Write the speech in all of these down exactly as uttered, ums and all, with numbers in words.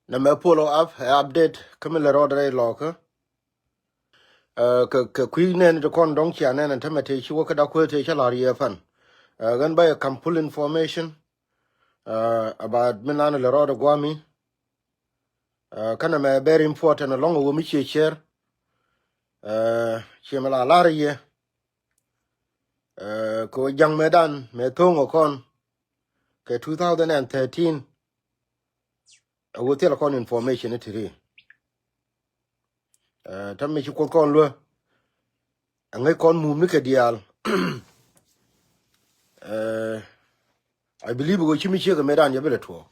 Nɛmɛ follow up, ɛ update kä mi lɛ rɔɔdɛ rɛy lɔɔkä. Kɛ, kɛ kui̱ nɛn ti kɔn dɔ̱ŋ cia nɛn tämɛ tëë ci wä kä Da̱k Kueth tëë cä la̱r yɛ pan. Ɣän bä yɛ kam full information about mi nan lɛ rɔɔdɛ guami. Kä nɛmɛ very important ɛlɔ̱ŋ ɛ wä mi cie share. Cie mi la la̱r yɛ kɛ wä ja̱ŋ mɛ dan mɛ tho̱ŋ ɛ kɔn kɛ two thousand and thirteen. Ɛ wä thil kɔn information ti ri. Ɛ, tɛm mi ci Kuoth kɔn luä. Ɛ ŋäc kɔn mum ni kɛ diaal. Ɛ, I believe kɛ ci mi ciek ɛ met an jɛ bi lɛ tuɔɔk.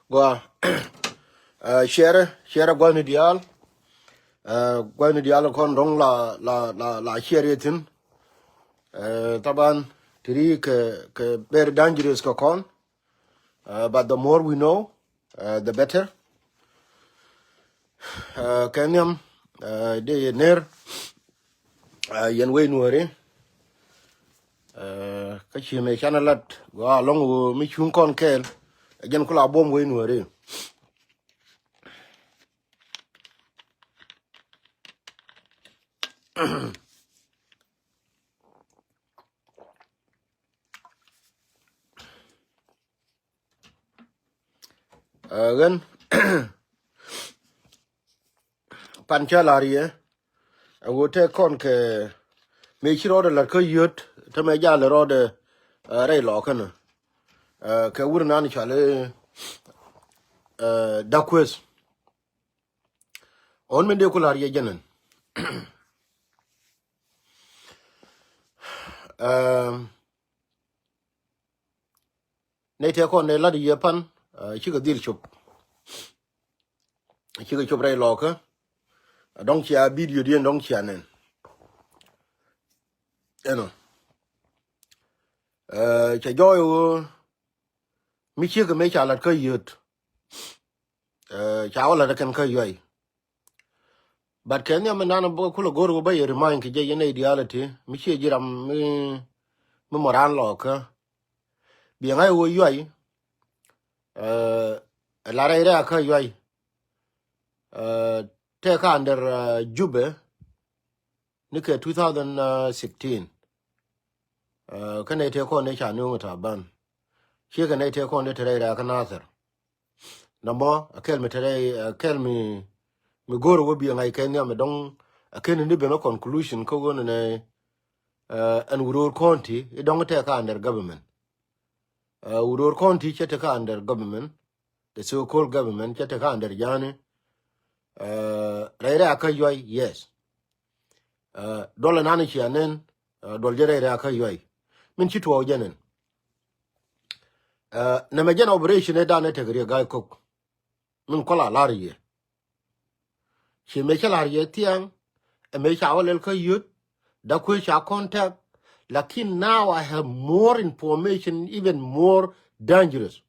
Gua, ɛ, share, share gua̱thni diaal. Ɛ, gua̱thni diaal kɔn dɔ̱ŋ la, la, la, la share yɛ thi̱n. Ɛ, taban ti ri kɛ, kɛ very dangerous kɛ kɔn. But the more we know, the better. Kɛ nhiam dee yɛ ner yɛn wei nuɔri. Kä ci mɛ canɛ lat gua alɔŋ wä mi cuŋ kɔn kɛɛl. Jɛn kula buɔm wei nuɔri. Ɣän pan cä la̱r yɛ ɛ ɣöö tɛ kɔn kɛ mëë ci rɔɔdɛ la̱t kä yöt tämɛ jal rɔɔdɛ rɛy lɔɔkä nä kɛ wur nan cɔal i̱ Da̱k Kueth. Ɣän min dee ku la̱r yɛ jɛnɛn. Nɛy tëë kɔn nɛy la̱t yiëë pan cikɛ dhil cop. Cikɛ cop rɛy lɔɔkä. Dɔ̱ŋ cia video diɛn dɔ̱ŋ cia nɛn. Ɛnɔ cɛ jɔɔy ɣöö mi ciek kɛ mëë ca la̱t kä yöt. Ca wä la̱t kɛn kä yuay. But kɛ nhiam mi nan bä kulɛ go̱r wä bä yɛ remind kɛ jɛ yɛn nɛy diaal iti mi ciɛ ji̱ ram mi, mi mɔ raan lɔɔkä. Biɛ ŋa̱c wä yuay. Ɛ la rɛy rɛy akä yuay. Tɛk ka under Jubɛ ni kɛ two thousand sixteen. Kä nɛy tëë kɔn ni ca nuŋ taban. Ciek kɛ nɛy tëë kɔn ni te rɛy rɛy akä Nathir. Namɔ a kɛl mi te rɛy a kɛl mi, mi go̱r wä biɛ ŋa̱c kɛ nhiam mi dɔ̱ŋ. A kɛn ni ben a conclusion kä ɣöö nɛ ɛn Wuror County i dɔ̱ŋ tɛk ka under government. Wuror County cɛ te ka under government. The so-called government cɛ te ka under Jani. Rɛy rɛy akä yuay, yes. Duɔl anan cia nɛn. Duɔl jɛ rɛy rɛy akä yuay min ci tuɔɔk jɛ nɛn. Nɛmɛ jɛn operation ɛ dan ɛ tek riek Gai Kok. Min kɔl a la̱r yɛ. Ci mëë cä la̱r yɛ thiaŋ ɛ mëë ca wä lɛl kä yöt. Da̱k Kueth ca contact. Lakin now I have more information, even more dangerous.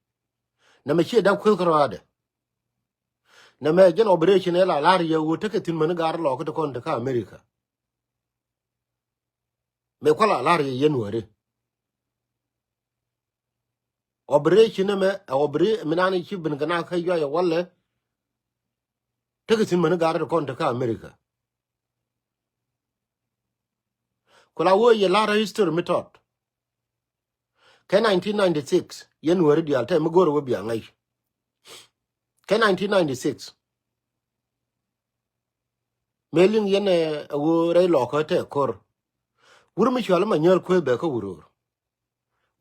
Nɛmɛ ciɛ Da̱k Kueth kärɔaadɛ. Nɛmɛ jɛn operation ɛ la la̱r yɛ ɣöö tekɛ thi̱n mäni gaar lɔɔkä ti kɔn ti kä America. Mëë kual a la̱r yɛ yɛn wääri. Operation ɛmɛ ɛ operation mi nan ci ben kɛ na kä yuay ɛ walɛ. Tekɛ thi̱n mäni gaar ti kɔn ti kä America. Ku la wee yɛ la̱r history mi tɔt. Kɛ nineteen ninety-six yɛn wääri diaal tɛ mi go̱o̱rɛ wä bia ŋäc. Kɛ nineteen ninety-six mëë liŋ yɛn ɛ ɣöö rɛy lɔɔkä tɛ ko̱r. Wur mi cual ma nyääl kueth bɛ kä Wuror.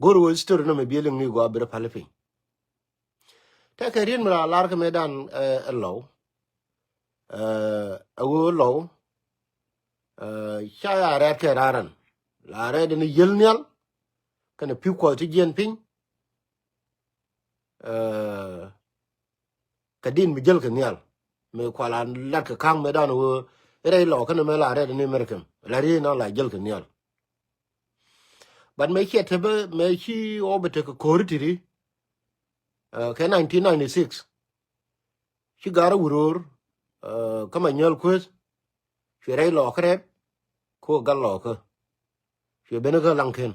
Go̱o̱rɛ wä history nɔmɛ biɛ liŋ ni gɔaa bi rɛ pali piny. Tɛ kɛ riet mi la lar kä mëë dan ɛ Lɔw. Ɛ ɣöö Lɔw ca ya rɛɛt kɛ raran la rɛɛt ni yiel nhial. Kɛnɛ pi̱w kuɔth ti jiɛn piny. Kɛ din mi jäl kɛ nhial mi kual a lat kɛ ka̱ŋ mëë dan ɣöö rɛy Lɔw kɛnɛ mëë la rɛɛt ni mɛrkɛm la riet na la jäl kɛ nhial. But mëë ciɛ te bä mëë ci ɣɔw bɛ tek kɛ ko̱ri tiri. Kɛ nineteen ninety-six ci ga̱r a Wuror kä ma nyäl kueth. Cuɛ rɛy Lɔw kä rɛp ko gat Lɔw kä. Cuɛ ben kä laŋ ken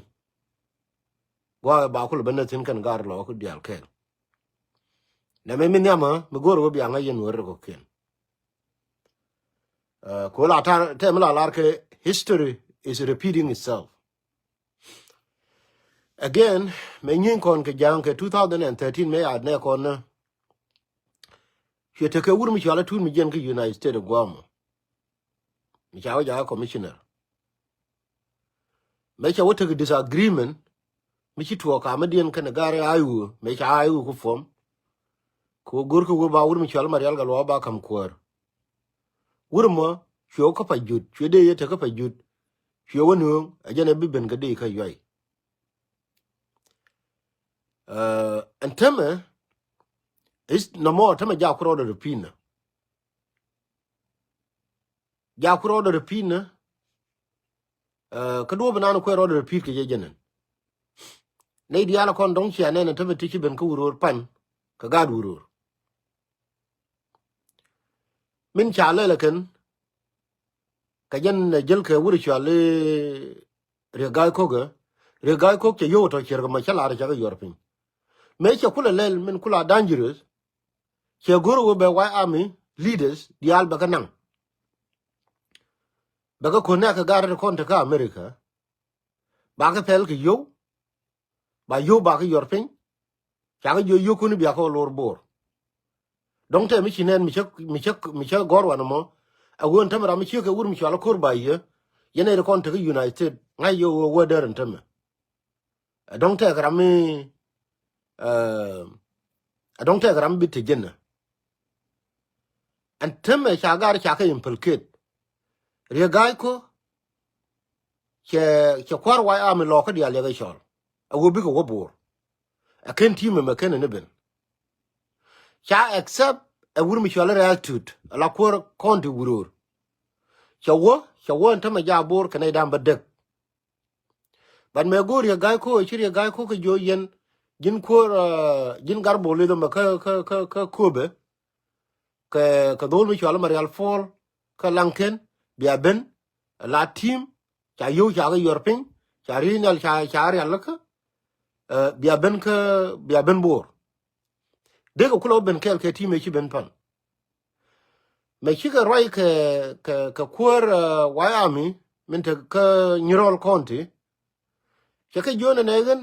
gua̱a̱ ba kul ben a thi̱n kɛn ga̱r Lɔw kä diaal kɛɛl. Nɛ mɛ mi nhiamä mi go̱o̱r wä bia ŋäc yɛn wä rɛ kɔ̱kiɛn. Kɛ wä la tar tɛm la lar kɛ history is repeating itself. Again, mɛ nyiŋ kɔn kɛ ja̱a̱ŋ kɛ two thousand and thirteen mɛ ya nɛ kɔn nä. Cuɛ tekɛ wur mi cual a tuut mi jiɛn kä United States guam. Mi ca wä jakä commissioner. Mëë cɛ wä tek disagreement mi ci tuɔɔk kamädiɛn kɛnɛ gar i̱ Iowa, mëë ca Iowa ku form. Kɛ wä go̱rkɛ wä ba wur mi cual Marial Gatluak ba ka̱m kuäär. Wur mɔ cuɛ wä kä Pajut, cuɛ dee yɛ tek kä Pajut. Cuɛ wä nööŋ ɛ jɛn ɛ bi ben kɛ dee kä Yuay. Ɛn tämɛ is nɔmɔ tämɛ jak ku rɔɔdɛ rɔ pi̱n nä. Jak ku rɔɔdɛ rɔ pi̱n nä. Kä duɔ̱ɔ̱p inan kuɛ rɔɔdɛ rɔ pi̱n kɛ jɛ jɛnɛn. Nɛy diaal kɔn dɔ̱ŋ cia nɛn ɛ tämɛ ti ci ben kä wuror pan kɛ gaat wuror. Min ca lɛl ɛ kɛn kɛ jɛn ɛ jäl kɛ wur cual i̱ Riek Gai Kok ɛ. Riek Gai Kok cɛ yio̱w tɔ ciɛr kɛ mɔ cä lar cakɛ yuɔr piny. Mëë cɛ kulɛ lɛl min kula dangerous. Cɛ go̱r wee bɛ White Army leaders diaal bɛ kä naŋ. Bɛ kä ko̱n nɛɛk kɛ gar ri kɔn te kä America. Ba kɛ pɛl kɛ yio̱w. Ba yio̱w ba kɛ yuɔr piny. Cakɛ jiɔ yio̱w kuni bia kɛ wä lor Bor. Dɔ̱ŋ tɛ mi ci nɛn mi cä mi cä mi cä gɔr wanɛ mɔ. Ɛ ɣöö ɛn tämɛ ram mi ciek kɛ wur mi cual a ko̱r ba yiee. Yɛn ɛ ri kɔn te kä United States ŋa̱c yio̱w wee wee däär ɛn tämɛ. Ɛ dɔ̱ŋ tɛk ram mi ɛ dɔ̱ŋ tɛk ram bi te jɛn ɛ. Ɛn tämɛ ca gar ca kɛ implicate. Riek Gai Kok cɛ cɛ kua̱r White Army lɔɔkä diaal yɛ kɛ cɔl. Ɛ wä bikɛ wä Bor. Ɛ ken team ɛmɛ ken ɛ ni ben. Ca accept ɛ wur mi cual i̱ Riek Tut ɛ la kuäär county wuror. Cɛ wä cɛ wä ɛn tämɛ ja Bor kɛ nɛy da̱a̱m bä dek. But mɛ go̱o̱r Riek Gai Kok, ci Riek Gai Kok kɛ jiɔ yɛn ji̱n kuäär ji̱n gar Bor lith ɛmɛ kä kä kä kä Köpɛ. Kɛ kɛ dho̱l mi cual Marial Paul kä Laŋken bia ben la team. Ca yio̱w ca kɛ yuɔr piny ca ri̱i̱n nhial ca ca rial kä bia ben kä bia ben Bor. Dee kɛ kulɛ wä ben kɛɛl kɛ team ëë ci ben pan. Mɛ cikɛ ruac kɛ kɛ kɛ kuäär White Army min te kä Nyirol County. Cɛ kɛ jiön ɛnɛ ɣän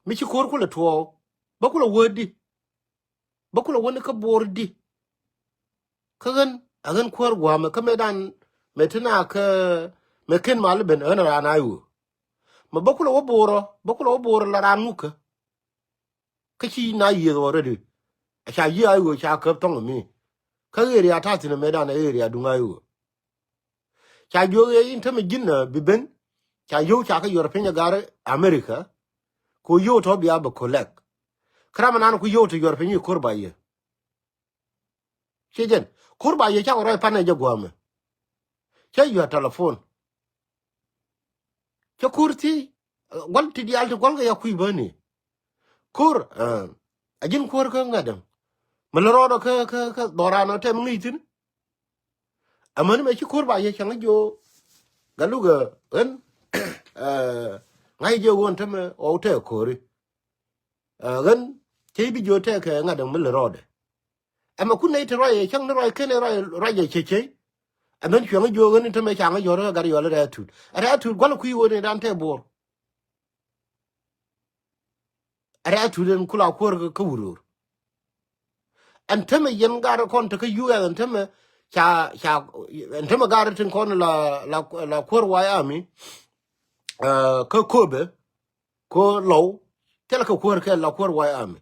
mi ci ko̱r kulɛ tuɔɔk bä kulɛ wä di. Bä kulɛ wä ni kä Bor di. Kä ɣän a ɣän kuäär gua̱a̱mɛ kä mëëdan mɛ ti na kä mɛ ken mal i̱ ben ɣän raan a iwä. Mɛ bä kulɛ wä Bor ɔ bä kulɛ wä Bor ɔ la raan ŋukä. Kä ci na yiëëth already. A ca yiëë a iwä ca käp thɔŋ mi. Kä area ta̱thi̱n mëëdan area duŋ a iwä. Ca jiök ëë in tämɛ ji̱n bi ben. Ca yio̱w ca kä yuɔr piny ɛ gar America. Ku yio̱w tɔ bia bɛ collect. Kä ram ɛnan ku yio̱w tɔ yuɔr piny i̱ ko̱r ba yiëë. Ciɛ jɛn ko̱r ba yiëë cakɔ ruac pan ɛ jɛ gua̱a̱mɛ. Cä yua̱r telephone. Cä ko̱r thiec gua̱l ti diaal ti gua̱l kɛ ya kui̱ bäni. Ko̱r a ji̱n kuäär kä ŋa̱däŋ. Mi lä rɔɔdɔ kä kä kä dhɔran ɔ tɛm ŋi̱i̱c thi̱n. Amäni mɛ ci ko̱r ba yɛ cäŋ jiɔ. Galuk ɛ ɣän ŋa̱c jɛ ɣöö ɛn tämɛ ɣɔw tɛk ko̱ri. Ɣän cä ji̱ bi jiɔ tɛk kɛ ŋa̱däŋ mi lä rɔɔdɛ. Ɛmɛ kun nɛy ti ruac ɛ cäŋ ni ruac ken ɛ ruac ruac ɛ cecei. Ɛmɛn cuɛŋ jiɔ ɣän in tämɛ caŋ jiɔ rɛ gat yɔl rɛ atut rɛ atut gua̱l kui̱ ɣöö ni dan tɛ Bor. Rɛ̈ɛ̈ tut ɛn kula kuäär kä wurur. Ɛn tämɛ yɛn gar kɔn te kä U S ɛn tämɛ ca ca ɛn tämɛ gar tin kɔn la la la kuäär White Army. Kä Köpɛ ko Lɔw thilɛ kɛ kuäär kɛ la kuäär White Army.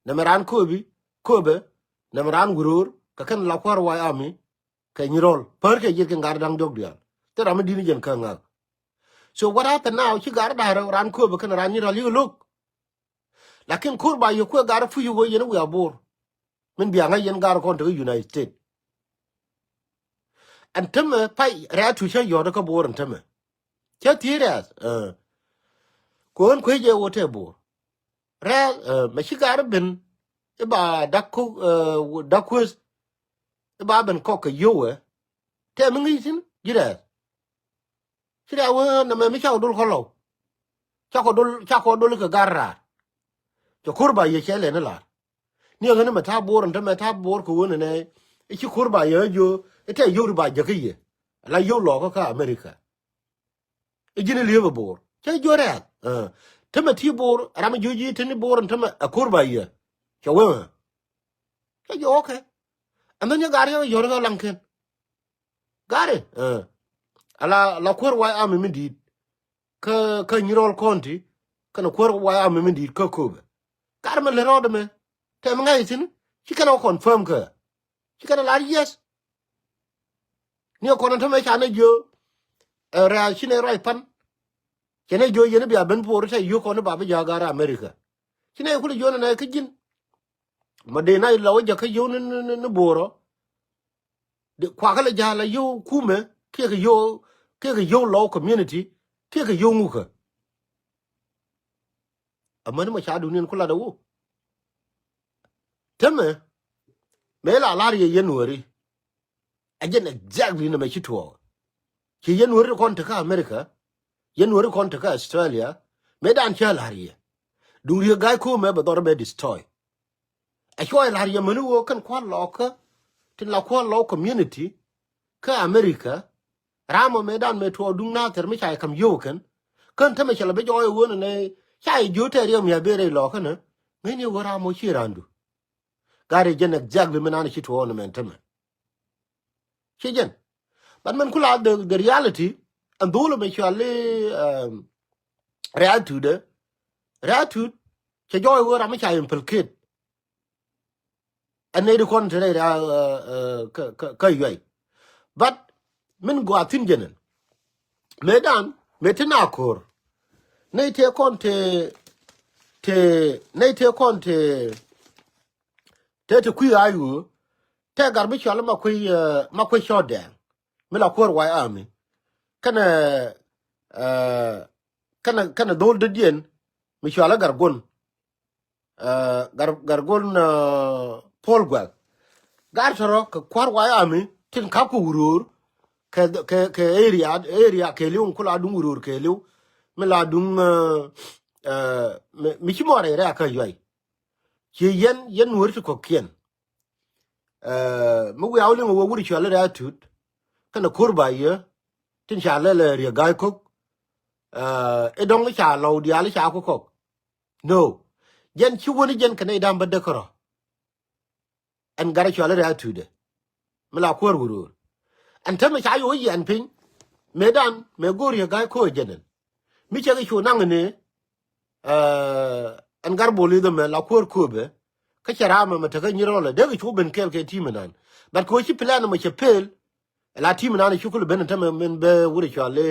Nɛmɛ raan Köpi Köpɛ nɛmɛ raan wurur kɛ kɛn la kuäär White Army. Kɛ Nyirol pär kɛ jiɛt kɛ gat da̱ŋ diɔ̱k diaal. Thil ram mi di̱t ni jɛn kä ŋa̱k. So what happened now? Ci gat da̱r raan Köpɛ kɛn raan Nyirol yik lo̱k. Lakin ko̱r ba yɛ kuɛ gat puc ɣöö yɛn wiaa Bor. Min bia ŋa̱c yɛn gat kɔn te kä United States. Ɛn tämɛ pay rɛ̈ɛ̈ tuc cä yɔ̱t kä Bor ɛn tämɛ. Cä thiec rɛ̈ɛ̈th. Ko̱n kuec jɛ ɣöö tɛ Bor. Rɛ̈ɛ̈th mɛ ci gat ben i̱ ba dak ko̱k dak kueth. I̱ ba ben kɔk kɛ yio̱wɛ tɛ mi ŋi̱i̱c thi̱n ji̱ rɛ̈ɛ̈th. Ci rɛ̈ɛ̈th wee nɛmɛ mi cakɔ dol kɔn Lɔw. Cakɔ dol cakɔ dol kɛ gar raar. Cɛ ko̱r ba yɛ cɛ lɛn i̱ la̱r. Ni ɣän mɛ ta̱a̱ Bo̱o̱r ɛn tämɛ ta̱a̱ Bo̱o̱r kɛ ɣöö nɛnɛ i̱ ci ko̱r ba yɛ ɣä jiö i̱ tɛ yio̱w ti ba jäkä yɛ. Ala yio̱w lɔɔkä kä America. I̱ ji̱n i̱ li̱eepɛ Bo̱o̱r cä jiö rɛ̈ɛ̈k. Tämɛ ti Bo̱o̱r ram i̱ jiö ji̱ teni Bo̱o̱r ɛn tämɛ ɛ ko̱r ba yɛ. Cɛ wee ɣä cä jiö okay. And then yɛ gar yɛ yɔ̱r ɣä laŋ ken. Gari ala la kuäär White Army mi di̱i̱t kä kä Nyirol County kɛnɛ kuäär White Army mi di̱i̱t kä Kööbɛ. Gari mɛ lɛ rɔɔdɛ mɛ tɛm ŋa̱c thi̱n. Ci kɛnɛ wä confirm kä ci kɛnɛ lar yes. Ni ɛ kɔn ɛn tämɛ ca nɛ jiö rɛ̈ɛ̈k ci nɛ ruac pan. Cɛ nɛ jiö yɛn i̱ bia ben Bo̱o̱r tɛ yio̱w kɔn i̱ ba bi ja̱a̱k gar America. Ci nɛ kulɛ jiö nɛ nɛ kä ji̱n. Ma dee na la wä jakä yio̱w ni Bo̱o̱r ɔ. Kuakä lɛ ja̱a̱l la yio̱w kumɛ kiɛ kɛ yio̱w kiɛ kɛ yio̱w lɔw community kiɛ kɛ yio̱w ŋukä. Amäni ma ca duuniɛn ku lat a wä. Tämɛ mëë la la̱r yɛ yɛn wääri. Ɛ jɛn exactly nɛ mɛ ci tuɔɔk. Ci yɛn wääri kɔn tekä America. Yɛn wääri kɔn tekä Australia. Mëë dan cä la̱r yɛ duŋ Riek Gai Kok mɛ bɛ dhɔr bɛ destroy. Ɛ cuɔy la̱r yɛ mäni ɣöö kɛn kua̱r lɔɔkä tin la kua̱r lɔɔk community kä America. Ram ɔ mëëdan mëë tuɔɔk duŋ nathɛr mi ca yɛ ka̱m yio̱w kɛn kän tämɛ cɛ lɛ bi jɔɔc ɛ ɣöö nɛ nɛ ca yɛ jiöt tɛɛr yɛ mia̱ ben rɛy lɔɔkä nä. Ŋäcni ɣöö ram ɔ ci ra̱ndu. Gat yɛ jɛn exactly mi nan ci tuɔɔk nɛ mɛn tämɛ. Ci jɛn. But mɛn kula the, the reality ɛn dho̱o̱l ɛmɛ cuali rɛ̈ɛ̈k tuutdɛ. Rɛ̈ɛ̈k tuut cɛ jɔɔc ɣöö ram mi ca implicate. Ɛn nɛy ti kɔn te rɛy kä yuay. But min gɔaa thi̱n jɛn ɛn mëëdan mëë ti na ko̱r. Nɛy tëë kɔn te te nɛy tëë kɔn te te te kui̱ a yuö. Tɛ gar bi cɔl ma kui̱ ma kui̱ cɔt dɛɛŋ mi la kuäär White Army. Kɛnɛ kɛnɛ kɛnɛ dho̱l dädiɛn mi cɔal a gar guɔn. Gar gar guɔn Paul Guɛk. Gar tɔrɔ kɛ kua̱r White Army tin kap kɛ wuröör. Kɛ kɛ kɛ area area kɛɛliw kula duŋ wuröör kɛɛliw. Mi la duŋ mi ci mɔrɛ rɛ a kä yuay. Ci yɛn yɛn nuɔ̱ɔ̱ri ti kɔ̱kiɛn. Mi wiaa wä liŋ wä wut cuali rɛ̈ɛ̈k tuut kɛnɛ ko̱r ba yɛ tin ca lɛl Riek Gai Kok. Ɛ dɔ̱ŋ ca lɔw diaal ca kɔ kɔk. No. Jɛn ci wäni jɛn kɛ nɛy da̱a̱m bä däk kärɔ̱. Ɛn gat ɛ cuali rɛ̈ɛ̈k tuutdɛ mi la kuäär wuröör. Ɛn tämɛ ca yo̱o̱ yian piny mëëdan mëë go̱o̱r Riek Gai Kok ɛ jɛn ɛn. Mi cɛ kɛ cu naŋ ni ɛn gar bol i̱ dhɛ mɛ la kuäär Kööbɛ. Kä cɛ raamɛ mɛ tekä Nyirol ɛ dee kɛ cu ben kɛɛl kɛ ti̱i̱m inan. But kɛ ɣöö ci plan mɛ cɛ pel. Ɛ la ti̱i̱m inan ɛ cukul ben ɛ tämɛ min bɛ wut ɛ cuali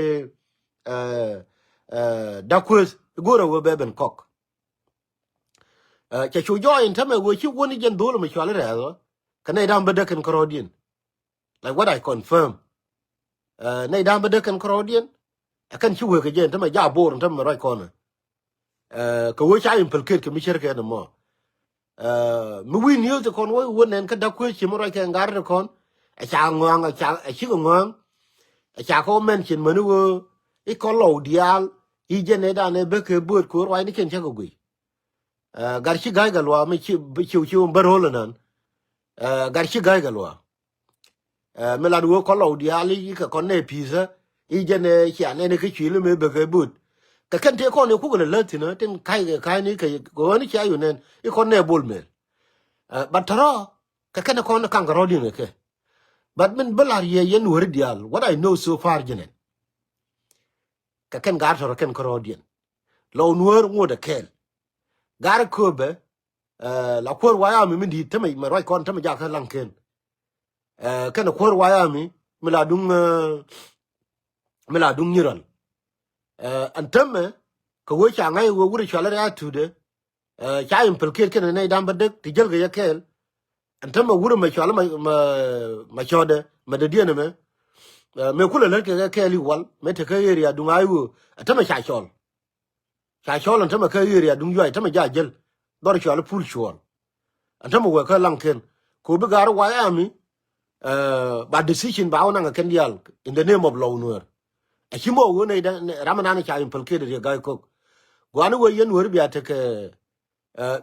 Da̱k Kueth i̱ go̱o̱rɛ ɣöö bɛ ben kɔk. Cɛ cu jɔɔc in tämɛ ɣöö ci wun i̱ jɛn dho̱o̱l mɛ cuali rɛ̈ɛ̈th ɣä kɛ nɛy da̱a̱m bä däk kɛn kärɔɔdiɛn. Like what I confirm. Nɛy da̱a̱m bä däk kɛn kärɔɔdiɛn. Ɛ kɛn ci wek kɛ jɛ in tämɛ jaak bo̱o̱r in tämɛ ruac kɔn ɛ kɛ ɣöö ca implicate kɛ mi cär kɛ ɛn ɛmɔ. Mi wi̱i̱ news ti kɔn wä wä nɛn kä Da̱k Kueth ci mi ruac kɛ ŋa̱r ti kɔn. Ɛ ca ŋɔ̱a̱ŋ ɛ ca ɛ cikɛ ŋɔ̱a̱ŋ. Ɛ ca kɛ wä mention mäni ɣöö i̱ kɔn lɔw diaal i̱ jɛn nɛy dan ɛ bä kɛ bööt kɛ ɣöö ruacni kɛn cä kɛ guic. Gar ci ga̱a̱c kɛ luaak mi ci ci ci wä bär ɣöl ɛnan. Gar ci ga̱a̱c kɛ luaak. Mi lat wee kɔn lɔw diaal i̱ kɛ kɔn nɛ pi̱i̱thä i̱ jɛn ɛ cia nɛn i̱ kä cuil i̱ mëë bekɛ bo̱o̱t. Kɛ kɛn tëë kɔn i̱ kukɛ lɛ läth thi̱n ɛ tin ka̱ckɛ ka̱cni kɛ ɣän i̱ cia yun nɛn i̱ kɔn nɛ bol mëël. But tɔ̱rɔ̱ kɛ kɛn i̱ kɔn i̱ ka̱ŋ kɛ rɔ̱diɛn kɛ kɛ. But min bä la̱r yɛ yɛn weri diaal what I know so far jɛn ɛn. Kɛ kɛn ga̱r tɔ̱rɔ̱ kɛn kä rɔ̱diɛn. Lɔw nuäär ŋot ɛ kɛɛl. Ga̱r i̱ kööbɛ la kuäär wayami mi di̱i̱t tämɛ mɛ ruac kɔn tämɛ jakä laŋ ken. Kɛnɛ kuäär wayami mi la duŋ mi la duŋ Nyirol. Ɛn tämɛ kɛ wee ca ŋa̱c wee wurɛ cual rɛy a tuutdɛ. Ca implicate kɛnɛ nɛy da̱a̱m bä däk ti jäl kɛ yɛ kɛɛl. Ɛn tämɛ wurɛ mɛ cual mɛ mɛ cɔɔdɛ mɛ dädiɛn ɛmɛ. Mɛ kulɛ lät kɛ kɛ kɛɛl i̱ wal mɛ tekɛ area duŋ a i̱ wee ɛ tämɛ ca cɔl. Ca cɔl ɛn tämɛ kä area duŋ yuay tämɛ ja jäl dhɔr cual i̱ pul cuɔl. Ɛn tämɛ wee kä laŋ ken ko bi ga̱r wayami. Ba decision ba wä naŋ ɛ kɛn diaal in the name of lɔw nuäär. Ɛ ci mɔ wee nɛy ram ɛnan ca implicate Riek Gai Kok. Guani wee yɛn nuäär bia tekɛ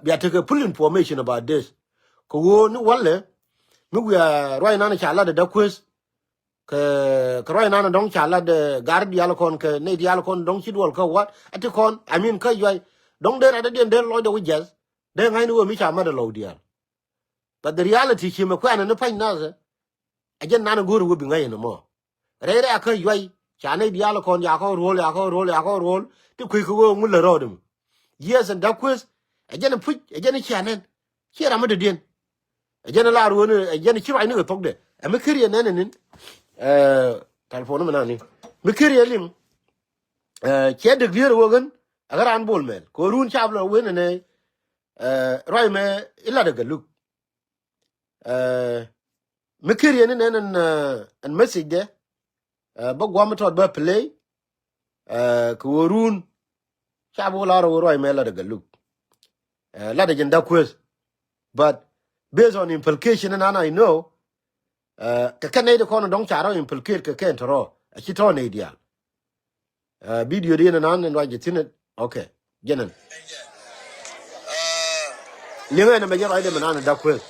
bia tekɛ full information about this. Kɛ ɣöö ni walɛ mi wiaa ruac nan ca lat ɛ Da̱k Kueth. Kɛ kɛ ruac nan dɔ̱ŋ ca lat ɛ gar diaal kɔn kɛ nɛy diaal kɔn dɔ̱ŋ ci duɔl kä wat ɛ ti kɔn, I mean, kä Yuay. Dɔ̱ŋ dee rat dee diɛn dee lɔcdɛ wi̱c jiath dee ŋa̱cni ɣöö mi ca mat ɛ Lɔw Diaal. But the reality ci mɛ kuɛɛnɛ ni pa̱ny nath ɛ jɛn nan ɛ go̱o̱r ɛ ɣöö bi ŋa̱c ɛn ɛmɔ. Rɛy rɛy akä Yuay ca nɛy diaal kɔn yakɔ ro̱o̱l, yakɔ ro̱o̱l, yakɔ ro̱o̱l ti kui̱ kɛ ɣöö ŋu lät rɔɔdɛ mi. Yes, ɛn Da̱k Kueth ɛ jɛn ɛ puc, ɛ jɛn ɛ cia nɛn. Ciɛ ram mi dɔ̱diɛn. Ɛ jɛn ɛ lar ɣöö ni ɛ jɛn ɛ ci ruacni kɛ thokdɛ. Ɛ mi keri ɛ nɛn ɛ ni̱n. Ɛ, telephone mi nani mi keri ɛ liŋ. Ɛ, ciɛ dek lier ɛ ɣöö ɣän ɛ ɣän raan Bol Mɛl kɛ ɣöö ruun cap lɔ wen ɛnɛ. Ɛ, ruac mɛ ilat ɛ Galuk. Ɛ, mi keri ɛ ni nɛn ɛn, ɛ, ɛn message dɛ. Ɛ, bä guam mi tɔt bä play. Ɛ, kɛ ɣöö ruun ca bi wä lar ɣöö ruac mɛ lat ɛ Galuk. Ɛ, lat ɛ jɛn Da̱k Kueth. But based on implication in an I know, ɛ, kɛ kɛ nɛy di kɔn dɔ̱ŋ ca rɔ implicate kɛ kɛn tɔrɔ a ci tɔ̱ nɛy diaal. Ɛ, video di in an in ruac jɛ thin. Okay. Jɛn ɛn liŋɛ ɛn ɛmɛ jɛ ruacdɛ mi nan in Da̱k Kueth.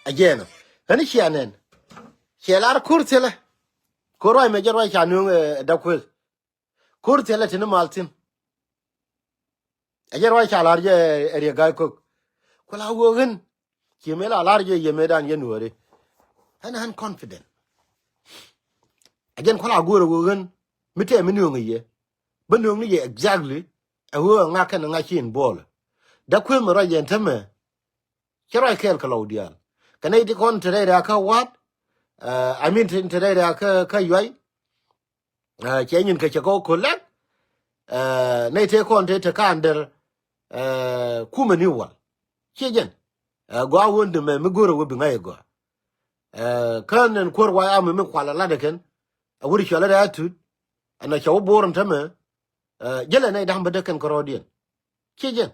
A jɛn ɔ ɣän ciɛ nɛn. Ciɛ lar ko̱r thilɛ. Ko̱r ruac mɛ jɛ ruac ca nööŋ ɛ Da̱k Kueth. Ko̱r thilɛ ti ni mal thi̱n. A jɛ ruac ca lar jɛ ɛ Riek Ga̱a̱c Kok. Ku la ɣöö ɣän ci mëë la lar jɛ yɛ mëëdan yɛ nuääri. Ɣän ɣän confident. A jɛn ku la go̱o̱r ɛ ɣöö ɣän mi tɛɛ mi nööŋ ɛ yɛ bä nööŋ ni yɛ exactly. Ɛ ɣöö ɛ ŋa kɛn ɛ ŋa ci in buɔɔl. Da̱k Kueth mɛ ruac yɛn tämɛ. Cɛ ruac kɛɛl kɛ Lɔw Diaal kɛ nɛy ti kɔn te rɛy rɛ̈ɛ̈kä wa̱a̱t. I mean te rɛy rɛ̈ɛ̈kä kä Yuay. Cɛ nyin kɛ cɛ kɔ ko̱l lɛk. Nɛy tëë kɔn tëë te ka̱a̱n der kumɛ ni wal. Ciɛ jɛn gɔaa ɣöö ni mɛ mi go̱o̱rɛ wee bi ŋa̱c ɛ gɔaa. Kän ɛn kuäär wa̱a̱ amɛ mi kual ɛ latdɛ kɛn. Ɛ wut cual ɛ rɛy Atut ɛn ɛ cɛ wä bo̱o̱r ɛn tämɛ. Jälɛ nɛy da̱ŋ bä dee kɛn kärɔɔdiɛn. Ciɛ jɛn.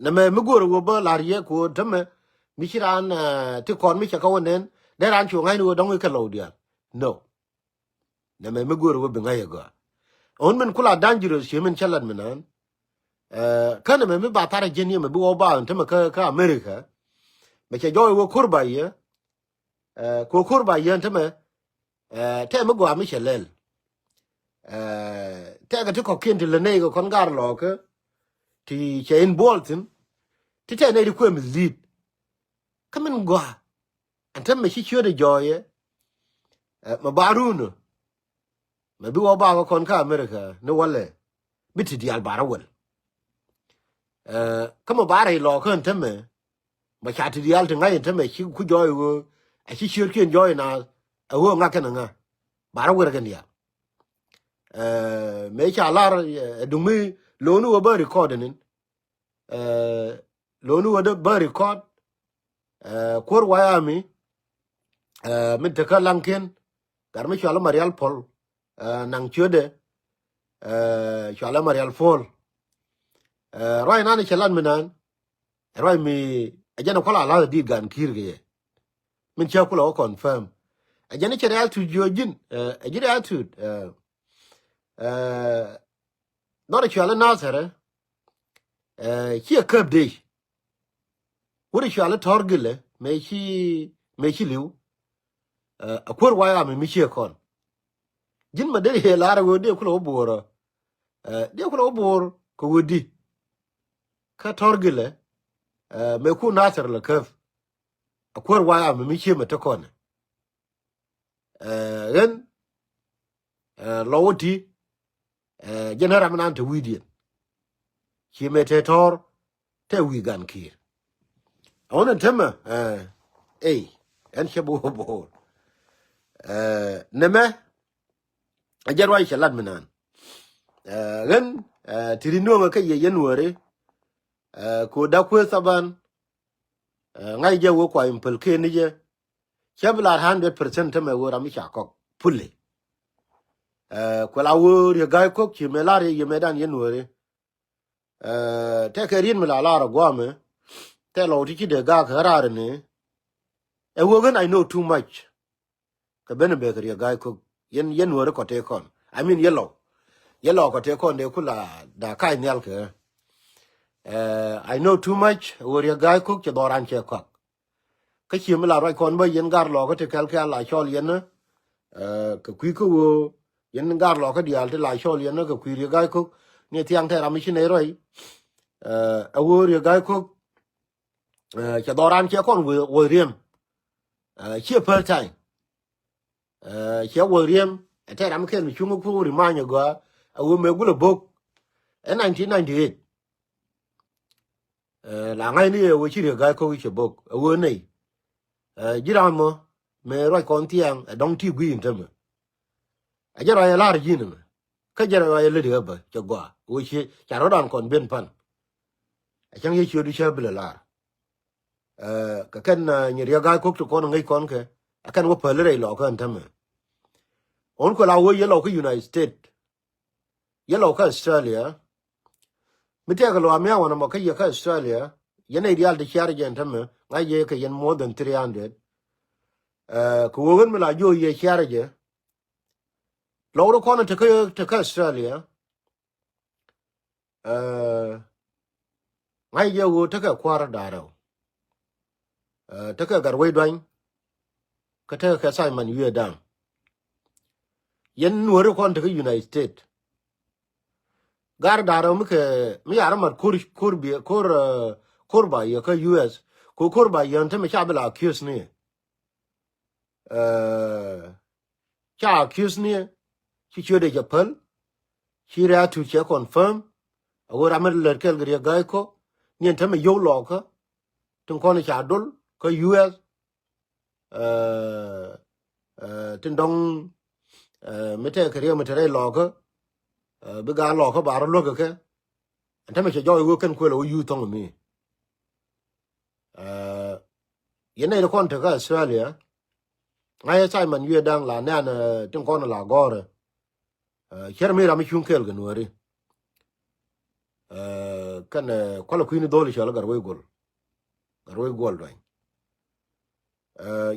Nɛmɛ mi go̱o̱rɛ wee bä la̱r yɛ ku tämɛ mi ci raan ti kɔn mi cɛ kä wä nɛn dee raan cu ŋa̱cni wee dɔ̱ŋ i̱ kɛ Lɔw Diaal. No. Nɛmɛ mi go̱o̱rɛ wee bi ŋa̱c ɛ gɔaa. Ɣän min kula dangerous ci min cä lat mi naan. Kä nɛmɛ mi ba thar ɛ ji̱n yɛ mɛ bi wä ba tämɛ kä America. Mɛ cɛ jɔɔc wee ko̱r ba yɛ. Ku ko̱r ba yɛ tämɛ. Tɛmɛ gɔaa mi cɛ lɛl. Tɛkɛ ti kɔ̱kiɛn ti lä nɛy kɛ kɔn gar lɔɔkä ti cɛ involve thi̱n. Ti tɛk nɛy ti kuɛ mislead. Kä min gɔaa ɛn tämɛ ci ciötdɛ jɔɔyɛ. Mɛ ba run ɔ mɛ bi wä bakɔ kɔn kä America ni wälɛ. Bi ti diaal ba rɔ wäl. Kä mɛ ba rɛy lɔɔkä ɛn tämɛ. Mɛ ca ti diaal ti ŋa̱c ɛn tämɛ ci ku jɔɔy ɣöö a ci ciötkiɛn jɔɔy naath. Ɛ ɣöö ŋa̱c kɛn ɛ ŋa̱c ba rɔ wär kɛn diaal. Mëë ca lar ɛ duŋ mi lo̱o̱ni ɣöö bä record ɛn in. Lo̱o̱ni ɣöö dee bä record. Kuäär wa̱a̱ ami min tekä laŋkiɛn. Gat mi cual ɛ Marial Puɔl. Naŋ ciötdɛ cual ɛ Marial Puɔl. Ruac nan cɛ lat mi nan. Ruac mi ɛ jɛn ɛ kual a la̱th ɛ diit gan ki̱i̱r kɛ yɛ. Min cä kulɛ wä confirm. Ɛ jɛn ɛ cɛ Rial Tut jiö ji̱n. Ɛ ji̱ Rial Tut. Dhɔr ɛ cual ɛ Nathɛr ɛ ciɛ käp dec. Wut ɛ cual ɛ Tɔ̱r Gilɛ mëë ci mëë ci li̱w. Ɛ kuäär wa̱a̱ ami mi ciɛ kɔn. Ji̱n ma dee yɛ lar ɛ ɣöö dee kulɛ wä bo̱o̱r ɔ. Dee kulɛ wä bo̱o̱r kɛ ɣöö di kä Tɔ̱r Gilɛ. Mëë ku Nathɛr lɛ käp. Ɛ kuäär wa̱a̱ ami mi ciɛ mɛ te kɔn ɛ. Ɣän Lɔw wä ti jɛn ɛ ram nan te wi̱i̱diɛn. Ci mëë te Tɔ̱r te wi̱i̱ gan ki̱i̱r. Ɛ wä ni tämɛ ey ɛn cɛ bi wä bo̱o̱r. Nɛmɛ ɛ jɛn ruac cɛ lat mi nan. Ɣän ti ri nuɔ̱ŋɛ kä yɛ yɛn wäri. Ku Da̱k Kueth thaban. Ŋa̱c jɛ wee kua implicate ni jɛ. Cä bi lar hundred percent tämɛ wee ram mi ca kɔk fully. Kuɛ la wee Riek Ga̱a̱c Kok ci mëë lar yɛ mëëdan yɛn wäri. Tɛkɛ riet mi la lar ɛ guamɛ. Tɛ lɔw ti ci dee gak kɛ raar ni. Ɛ wä ɣän I know too much. Kɛ ben bɛ kɛ Riek Gai Kok. Yɛn, yɛn Nuäri kɔ tëë kɔn, I mean, yɛ lɔw. Yɛ lɔw kɔ tëë kɔn dee ku la da kac nhial kɛ. I know too much. Ɛ wä Riek Gai Kok cɛ dhɔran cɛ kɔak. Kä cie mi la ruac kɔn bä yɛn gar lɔkä ti kɛl kɛl la cɔl yɛn. Kɛ kui̱ kä ɣöö yɛn gar lɔkä diaal ti la cɔl yɛn kɛ kui̱ Riek Gai Kok. Ni thiaŋ tɛ ram mi ci nɛy ruac. Ɛ wä Riek Gai Kok cɛ dhɔran cɛ kɔn wä riɛm. Ciɛ pɛl ta̱y. Ciɛ wä riɛm ɛ tɛ ram kɛl mi cuŋ ku ri many gɔaa. Ɛ wä mɛ gulɛ bok ɛ nineteen ninety-eight. La ŋa̱cni ɛ wä ci Riek Gai Kok i̱ cɛ bok ɛ wä nɛy. Ji̱ ram mɔ mɛ ruac kɔn thiaŋ ɛ dɔŋ ti gui̱i̱n tämɛ. Ɛ jɛ ruac ɛ la̱r ji̱n ɛmɛ. Kä jɛ ruac ɛ lätdi ɣä bä cɛ gɔaa wä ci ca rɔ̱dan kɔn ben pan. Ɛ cäŋ yɛ ciötdu cä bilɛ la̱r. Kɛ kɛn nyi Riek Gai Kok ti kɔn ŋäc kɔn kɛ ɛ kɛn wä päl rɛy lɔkä ɛn tämɛ. Ɣän kuɛ la wä yɛ lɔw kä United States. Yɛ lɔw kä Australia. Mi tɛkɛ lɔw amia wanɛ mɔ kä yɛ kä Australia. Yɛn nɛy diaal ti ciar jɛ ɛn tämɛ ŋa̱c yɛ kɛ yɛn more than three hundred. Kɛ wä ɣän mi la jiɔ yɛ ciar jɛ. Lɔw ri kɔn te kä Australia. Ŋa̱c jɛ ɣöö tekɛ kua̱r da̱rɛw. Tekɛ Gatwec Duany. Kä tekɛ kɛ Simon Yuëë Da̱ŋ. Yɛn Nuäri kɔn te kä United States. Gar da̱rɛw mi kɛ mi yar mat ko̱r ko̱r bi ko̱r ko̱r ba yɛ kä U S. Ko̱ ko̱r ba yɛ ɛn tämɛ ca bi la accuse ni. Ca accuse ni ci ciötdɛ cɛ päl. Ci rɛ̈ a tuut cɛ confirm. A ɣöö ram mi lät kɛl kɛ Riek Gai Kok ni ɛn tämɛ yio̱w lɔkä. Tin kɔn ca dol kä U S. Tin dɔŋ mi tɛk kɛ Riek mi te rɛy lɔkä. Bi gaat lɔkä ba rɔ luäk kɛ kɛ. Ɛn tämɛ cɛ jɔɔc wee kɛn kuël a wä yuuth thɔŋ mi. Yɛn nɛy ti kɔn te kä Australia. Ŋa̱c ɛ Simon Yuëë Da̱ŋ la nɛ̈n tin kɔn la gɔ̱rä. Cier mi ram mi cuŋ kɛɛl kɛ Nuäri. Kɛn kualɛ kui̱ni dholi cɔl Gatwec Guɔl. Gatwec Guɔl Duany.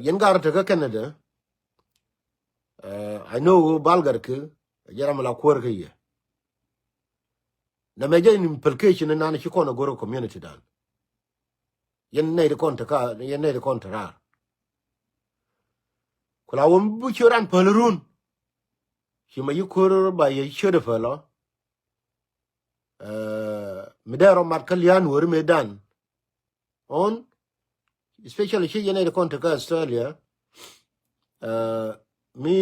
Yɛn gar te kä Canada. I know bal gat kɛ jɛ ram la kuäär kä yɛ. Nɛ mɛ jɛ in implication in nan ci kɔn a goro community dan. Yɛn nɛy ti kɔn te ka yɛn nɛy ti kɔn te raar. Ku la wä mi bi ciö ran päl run. Ci ma yi ko̱r ba yɛ ciöt päl ɔ. Mi dee rɔ mat kä lia̱a̱n wä ri mëë dan. Ɣän especially ci yɛn nɛy ti kɔn te kä Australia. Mi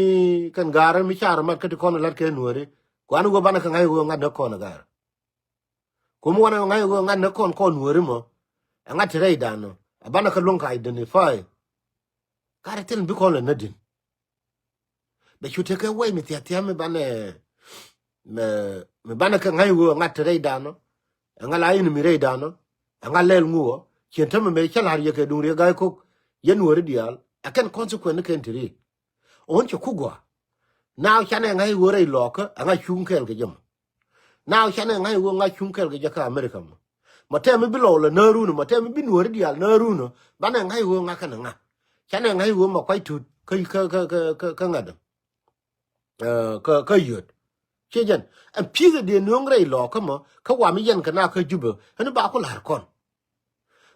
kɛn ga̱a̱r mi car mat kä ti kɔn lat kɛ Nuäri. Kuan wä banɛ kɛ ŋa̱c wä ŋa̱t nä kɔn ga̱a̱r. Kum wanɛ ŋa̱c wä ŋa̱t nä kɔn kɔn Nuäri mɔ. Ɛ ŋa̱t ti rɛydan nɔ ɛ banɛ kɛ luäŋ kɛ identify. Karɛ thil bi kɔn lɛ nätdin. Bɛ cu tekɛ wɛy mi thia̱thia̱ mi banɛ mi banɛ kɛ ŋa̱c wä ŋa̱t ti rɛydan nɔ. Ɛ ŋa̱ la in mi rɛydan nɔ. Ɛ ŋa̱ lɛl ŋuɔ ciɛn tämɛ mɛ cä la̱r yɛ kɛ duŋ Riek Gai Kok. Yɛn Nuäri diaal ɛ kɛn consequence kɛn ti ri. Ɣän cɛ ku gɔaa. Now canɛ ŋa̱c ɣöö rɛy lɔɔkä ɛ ŋa̱ cuŋ kɛɛl kɛ jɛ mɔ. Now canɛ ŋa̱c ɣöö ŋa̱ cuŋ kɛɛl kɛ jɛ kä America mɔ. Mɔ tɛm mi bi lɔw lɛ nääruunä mɔ tɛm mi bi Nuäri diaal nääruunä banɛ ŋa̱c ɣöö ŋa̱ kɛnɛ ŋa̱. Canɛ ŋa̱c ɣöö mɔ kuac tuut kä kä kä kä kä ŋa̱t. Kä kä yöt. Ciɛ jɛn ɛn pi̱i̱th ɛ diɛ nööŋ rɛy lɔɔkä mɔ kä wam yɛn kɛ na kä Jubɛ ɣän ba ku la̱r kɔn.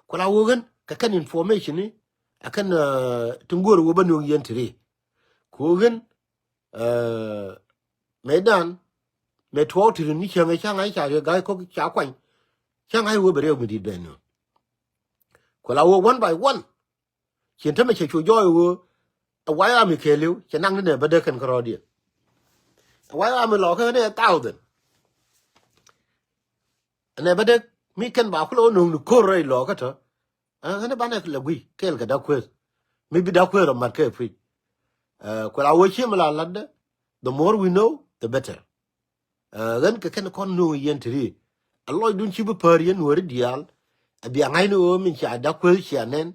Ku la wä ɣän kɛ kɛn information ni. Ɛ kɛn ti ŋuɔr wä bä nuɔ̱ŋ yɛn ti ri. Ku wä ɣän mëëdan mëë tuɔɔk ti rin ni cäŋ ɛ ca ŋa̱c ca Riek Gai Kok ca kuany. Ca ŋa̱c wä bɛ riɛk mi di̱t bɛ nuɔ̱ŋ. Ku la wä one by one. Cien tämɛ cɛ cu jɔɔy wä ɛ way ami kɛɛliw cɛ naŋ ni nɛ bä dee kɛn kärɔɔdiɛn. Ɛ way ami lɔɔkä ni ɛ thousand. Ɛn ɛ bä dee mi kɛn ba kulɛ wä no̱o̱ŋ ni ko̱r rɛy lɔɔkä tɔ. Ɣän ɛ banɛ lɛ guiy kɛɛl kɛ da̱k kuëth. Mi bi da̱k kuëth rɔ mat kɛ puc. Kuɛ la wä ciem la la̱tdä. The more we know, the better. Ɣän kɛ kɛn kɔn no̱o̱ŋ yɛn ti ri. A lɔcdun ci bi päär yɛn Nuäri diaal. A bia ŋa̱cni ɣöö min cia da̱k kuëth cia nɛn.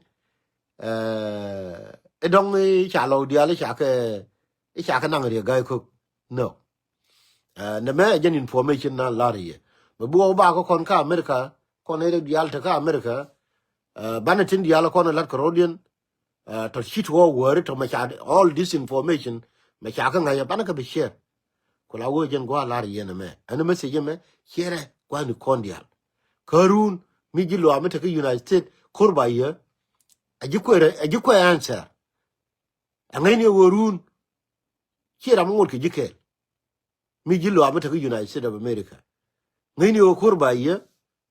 Ɛ dɔ̱ŋ i̱ ca lɔw diaal i̱ ca kɛ i̱ ca kɛ naŋ Riek Gai Kok. No. Nɛ mɛ ɛ jɛn information na la̱r yɛ. Bɛ bi wä ba kä kɔn kä America, kɔn ɛ diaal te kä America. Banɛ tin diaal kɔn ɛ lat kɛ rɔdiɛn. Tɔ cit wä wäri tɔ mɛ ca all this information mɛ ca kä ŋa̱c ɛ banɛ kɛ bi share. Ku la wee jɛn gua̱a̱ lar yɛn ɛmɛ ɛn message ɛmɛ share ɛ gua̱a̱ ni kɔn diaal. Kä run mi ji̱ luaam mi te kä United States ko̱r ba yɛ. A ji̱ kuɛ, a ji̱ kuɛ answer. Ɛ ŋäcni ɛ wee run. Ci ram mi ŋot kɛ ji̱ kɛɛl. Mi ji̱ luaam mi te kä United States of America. Ŋäcni ɛ wee ko̱r ba yɛ.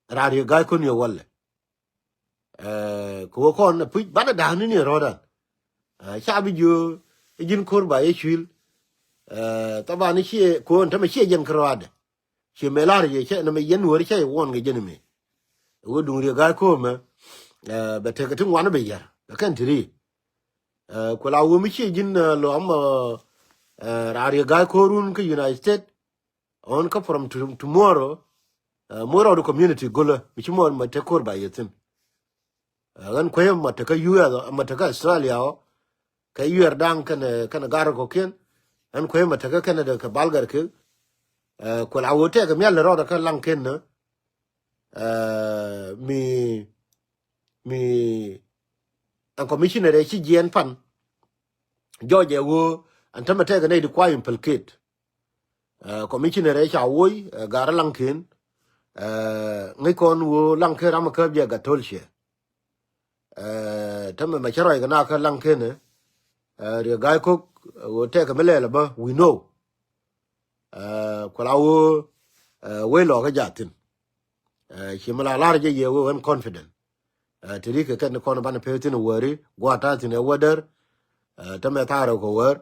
Raar yɛ ga̱a̱c ko̱n yɛ walɛ. Kɛ wee kɔn ɛ puc banɛ da̱a̱kni ni rɔ̱dan. Ca bi jiö i̱ ji̱n ko̱r ba yɛ cuil. Thaban i̱ ciɛ ko̱n tämɛ ciɛ jɛn kärɔaadɛ. Ciɛ mëë la̱r yɛ cɛ nɛmɛ yɛn wääri cä yɛ wuɔn kɛ jɛn mi. Wee duŋ riek ga̱a̱c ko̱o̱mɛ. Bɛ tekɛ ti ŋuan bɛ yär bɛ kɛn ti ri. Kuɛ la wee mi ciɛ ji̱n lɔ amɔ. Raar yɛ ga̱a̱c ko̱o̱run kä United States. Ɣän kä from tomorrow. Muɔr rɔɔd community golä mi ci muɔr ma tek ko̱r ba yɛ thi̱n. Ɣän kuecä ma te kä U S ɔ ma te kä Australia ɔ. Kɛ yuɛɛr da̱ŋ kɛnɛ kɛnɛ gar kɔ̱kiɛn. Ɣän kuecä ma te kä Canada kɛ balgar kɛ. Kuɛ la wee tɛkɛ mial rɔɔdɛ kä laŋ ken nä. Mi mi ɛn commissioner ɛ ci jiɛɛn pan. Jɔɔc ɛ wee ɛn tämɛ tɛkɛ nɛy di kua implicate. Commissioner ɛ ca woc gar laŋ ken. Ŋäc kɔn wee laŋ ken ram ɛ käp jɛ gat to̱l ciɛ. Tämɛ mɛ cä ruac kɛ na kä laŋ kenɛ. Riek ga̱a̱c ko̱k wee tɛkɛ mi lɛl ɛ bä we know. Kuɛ la wee wec lɔɔkä jaathin. Ci mi la la̱r jɛ yɛ wee ɣän confident. Ti ri kɛ kɛn kɔn banɛ pek thin wäri gua̱a̱t ta̱a̱ thin ɛ wädär. Tämɛ thaarɛ kɛ wär.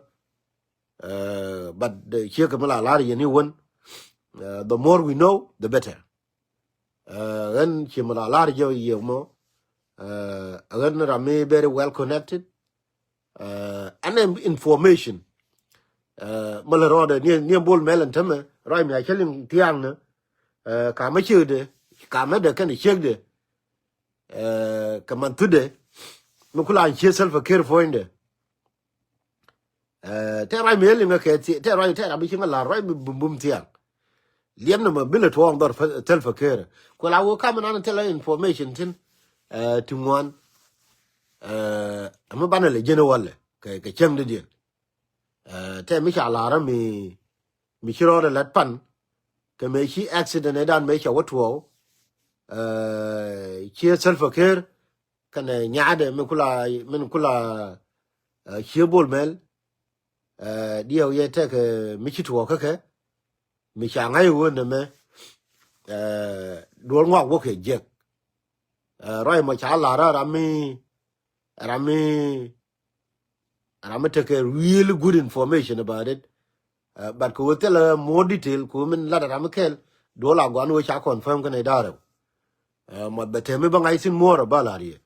But ciek kɛ mi la la̱r yɛ ni wän. The more we know the better. Ɣän ci mi la la̱r jɛ yɛ mɔ. Ɣän ram mi very well connected. Ɛn information. Mälä rɔɔdɛ ni ni Bol Mel ɛn tämɛ ruac mi a cä liŋ thiaŋnä. Kamä ciekdɛ kamä dɛ kɛn ciekdɛ. Kɛ man thudɛ mi kula an cie Salva Kiir puɔ̱nydɛ. Tɛ ruac mi liŋ kɛ tɛ ruac tɛ ram mi ci ŋä la̱r ruac mi bum bum thiaŋ. Liɛm nɛ mɛ bilɛ tuɔɔŋ dhɔr Salva Kiir. Kuɛ la wee kamɛ nan thilɛ information thin. Ti ŋuan. Ɛmɛ banɛ lɛ jiɛn walɛ kɛ kɛ cäŋ di diɛn. Tɛ mi ca la̱rä mi mi ci rɔɔdɛ lat pan. Kɛ mëë ci accident ɛ dan mëë ca wä tuɔɔk. Ciɛ Salva Kiir kɛnɛ nyaadɛ mi kula min kula ciɛ Bol Mel. Diɛw yɛ tɛkɛ mi ci tuɔɔk kä kɛ mi ca ŋa̱c wee nɛmɛ. Duɔl ŋuak wä kɛ jiɛk. Ruac mɔ ca la̱rä ram mi ram mi ram mi tekɛ really good information about it. But kɛ wee thilɛ more detail kɛ wee min lat ram mi kɛl duɔl a guan wee ca confirm kɛnɛ idarɛ. Mɔth bɛ tɛm mi bä ŋa̱c thin muɔɔr ɛ bä la̱r yɛ.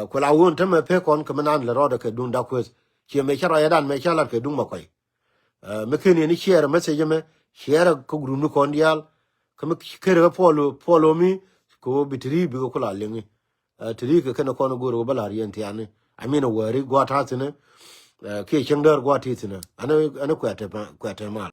Kuɛ la wee tämɛ pek kɔn kɛ mi nan lɛ rɔɔdɛ kɛ duŋ dak kueth. Ciɛ mɛ cä rɔyɛ dan mɛ cä lat kɛ duŋ ma kuay. Mi ken yɛn i̱ share message ɛmɛ share kä group ni kɔn diaal. Kä mi ker kä follow follow mi kɛ wee bi ti ri bikɛ kula liŋi. Ti ri kɛ kɛn kɔn go̱o̱r wee bä la̱r yɛn thiani. I mean a wäri gua̱a̱t ta̱a̱ thinɛ. Kiɛ cäŋ däär gua̱a̱t ti thinɛ ɛn kuɛ te mal.